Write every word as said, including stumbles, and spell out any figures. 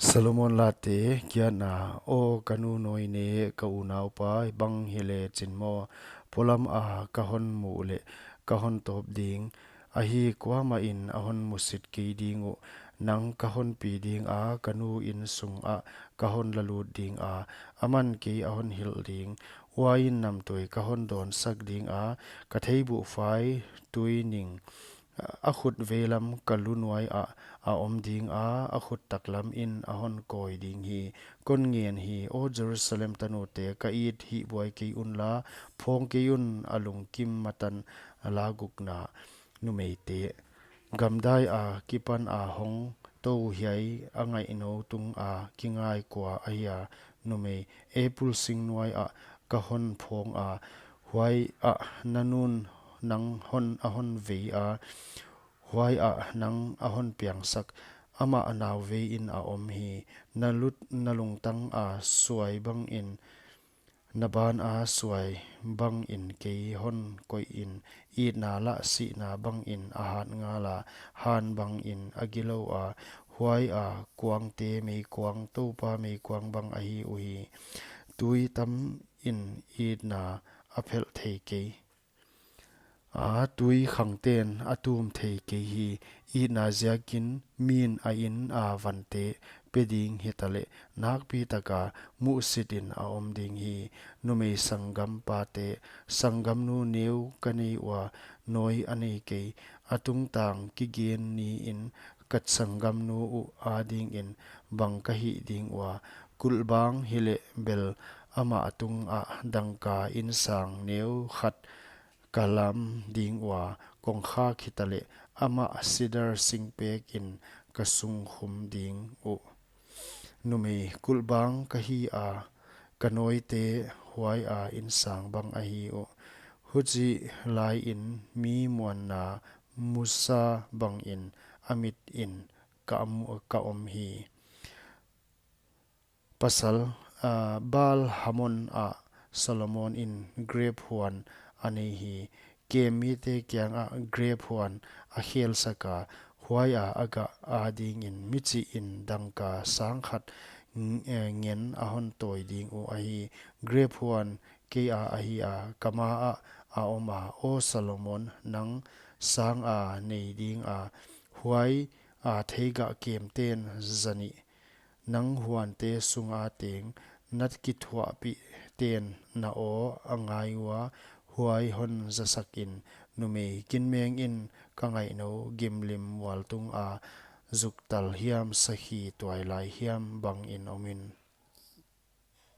Solomon Late giatna. Aw ka nu nawineh, ka unaupa, bang hileh chin maw? Polam a ka hon muh leh ka hon tawp ding. Ahi, kuamah in a hon musit kei ding uh. Nang ka hon pi dinga, ka nu in sungah ka hon lalut dinga, aman kei a hon hilh ding. Uain namtui ka hon dawnsak dinga, ka theibuhfai tui ning a khut veilam ka lu nuai ah a om dinga, a khut taklam in a hon kawi ding hi. Kon ngen hi, aw Jerusalem tanute, ka it hihbuai kei unla, phawng kei un. A lungkim matan la gukna numeite. Gamdai a kipan a hong tou hiai a ngaihnou tunga kingai kua ahia? Numei, apple sing nuai ah ka hon phawng a, huai ah na nun nang hon a hon vei a, huai ah nang a hon piangsak. Amah nauvei in a om hi. Na lut na lungtang a suai bangin, na ban a suai bangin kei hon koih in, itna lah sihna bangin a hat ngala, han bangin a gilou a, huai a kuangte meikuang, Toupa meikuang bang ahi uhi. Tui tam in itna a phelh thei kei a, tui khangten a tum thei kei hi. Itna ziakin min a in a vante pe ding hitaleh, nakpi taka muhsit in a om ding hi. Numei, sanggam pate. Sanggamnu neu ka nei ua, nawi a nei kei. A tungtang kigen niin ka sanggamnu uh adingin bang ka hih ding ua? Kulhbang hileh bel amah tungah dangka insang neu khat ka lam ding ua, kongkhak hitaleh amah sidar singpek in ka sungkhum ding uh. Numei, kulhbang ka hi a, ka nawite huai a insang bang ahi uh. Huchih lai in mi muanna musa bangin a mit in ka am-, ka om hi. Pasal, ah, Baal Hamon ah Solomon in grep huan a nei hi. Kem mite kiangah grep huan a khelsak a, huai a a gah adingin michih in dangka sang khat ng-, eh, ngen a hon tawi ding uh ahi. Grep huan kei a ahi a, ka ma ah a om a, aw Solomon, nang sang a nei ding a, huai a theigah kemten zanih. Nang huante sunga teng na kithuahpihten na aw a ngai ua, huai hon zasak in. Numei, kinmeng in ka ngaihnou gimlim mual tunga zuktal hiam, sakhi tuailai hiam bangin om in.